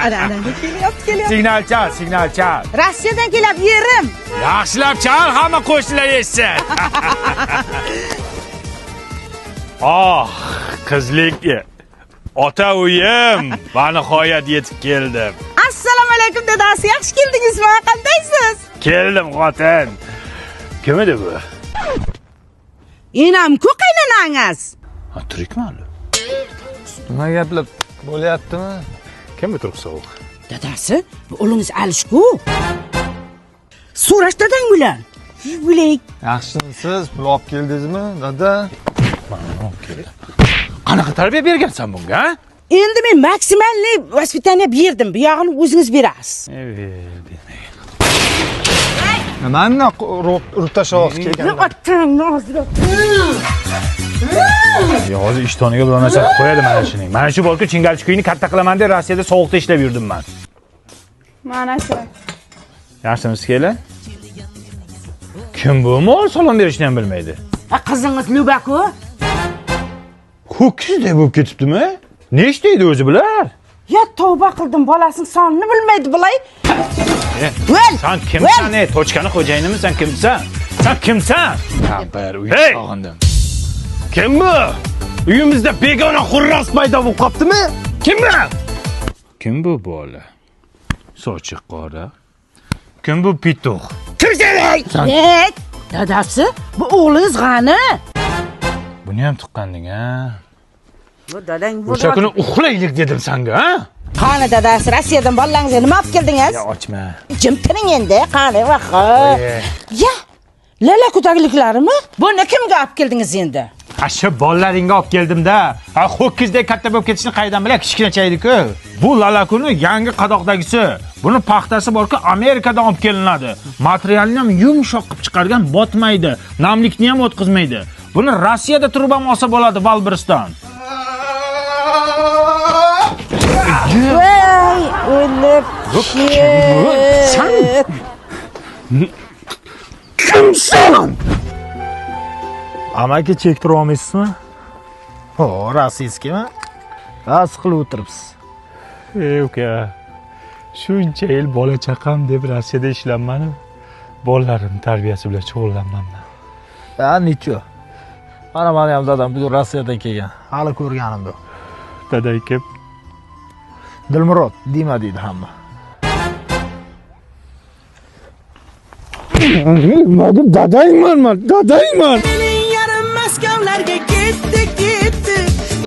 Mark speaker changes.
Speaker 1: Ana, ana, kelyapti, kelyapti.
Speaker 2: Signal chal, signal chal.
Speaker 1: Rossiyadan kelyapti yerim.
Speaker 2: Yaxshilab chal, hamma qo'shnilar eshitsin. Oh, qizlik ota uyim, va nihoyat yetib keldim.
Speaker 1: Assalomu alaykum dadasi, yaxshi keldingizmi? Qandaysiz?
Speaker 2: Keldim xotin. Kim edi bu?
Speaker 1: Enam-ku qaynanangiz.
Speaker 2: Ha, tirikmi hali?
Speaker 3: Nima gaplar bo'lyaptimi?
Speaker 2: Kim bu turib sovuq?
Speaker 1: Dadasi, bu o'g'lingiz Alishku. So'rash dadang bilan. Bilak.
Speaker 3: Yaxshimisiz? Pul olib keldingizmi, dada?
Speaker 2: Qanaqa tarbiya bergansan bunga, ha?
Speaker 1: Endi men maksimalniy воспитание berdim. Bu yog'ini o'zingiz berasiz.
Speaker 3: Nimani urib tashlayapsiz kelganda?
Speaker 1: Otangni og'ziga.
Speaker 2: Ya hozir ishtoniga biror narsa qilib qo'yadi mana shuning. Mana shu borku chingalchi kuyni katta qilaman deb Rossiyada sovuqda ishlab yurdim man.
Speaker 4: Mana shu.
Speaker 2: Yaxshimisiz kelin? Kim bu mol salom berishni ham bilmaydi.
Speaker 1: Ha, qizingiz Luba-ku.
Speaker 2: Ho'kizdek bo'lib ketibdimi? Nechta edi o'zi bular?
Speaker 1: Ya tavba qildim, bolasining sonini bilmaydi bulay. Voy!
Speaker 2: Sen kimsan ey? Tochkani xo'jayinimisan, kimsan? Sen kimsan?
Speaker 3: Bir uy
Speaker 2: Hey!
Speaker 3: sog'indim.
Speaker 2: Kim bu? Uyimizda begona xurros paydo bo'lib qoptimi? Kim bu? Kim bu bola? Sochi qora. Kim bu pituq? Kimsan?
Speaker 1: Ey, dadasi, bu o'g'lingiz g'ani.
Speaker 2: Buni ham tuqqanding, ha?
Speaker 1: Bu dadang bu.
Speaker 2: O'sha kuni uxlaylik dedim senga, ha?
Speaker 1: Qani dadasi, Rossiyadan bolalaringizga nima olib keldingiz?
Speaker 2: Ya ochma.
Speaker 1: Jim turing endi, qani vaho.
Speaker 2: Oy.
Speaker 1: Ya, lala kutagliklarimi? Buni kimga olib keldingiz endi?
Speaker 2: Ha shu bolalaringga olib keldim-da. Ha ho'kizdek katta bo'lib ketishini qayerdan bilay, kichkinacha edi-ku. Bu lalakuni yangi qadoqdagisi. Buni paxtasi borku Amerikadan olib kelinadi. Materialini ham yumshoq qilib chiqargan, botmaydi, namlikni ham o'tkazmaydi. Buni Rossiyada turib ham olsa bo'ladi Valbrisdan.
Speaker 1: Voy, o'lib
Speaker 2: Sen kimsan?
Speaker 5: Amaki chektira olmaysizmi? Ho, rossiyskimi? Rost qilib o'tiribsiz.
Speaker 2: Ey uka, shuncha yil bola chaqam deb Rossiyada ishlanmadim. Bolalarim tarbiyasi bilan shug'ullanmanman.
Speaker 5: Ha, necho? Mana meni ham dadam bugun Rossiyadan kelgan. Hali ko'rganim yo'q.
Speaker 2: Daday kim?
Speaker 5: Dilmurod Dima deydi hamma.
Speaker 2: Dadayman man, dadayman.
Speaker 1: Mening yarim Maskovlarga ketdi, ketdi.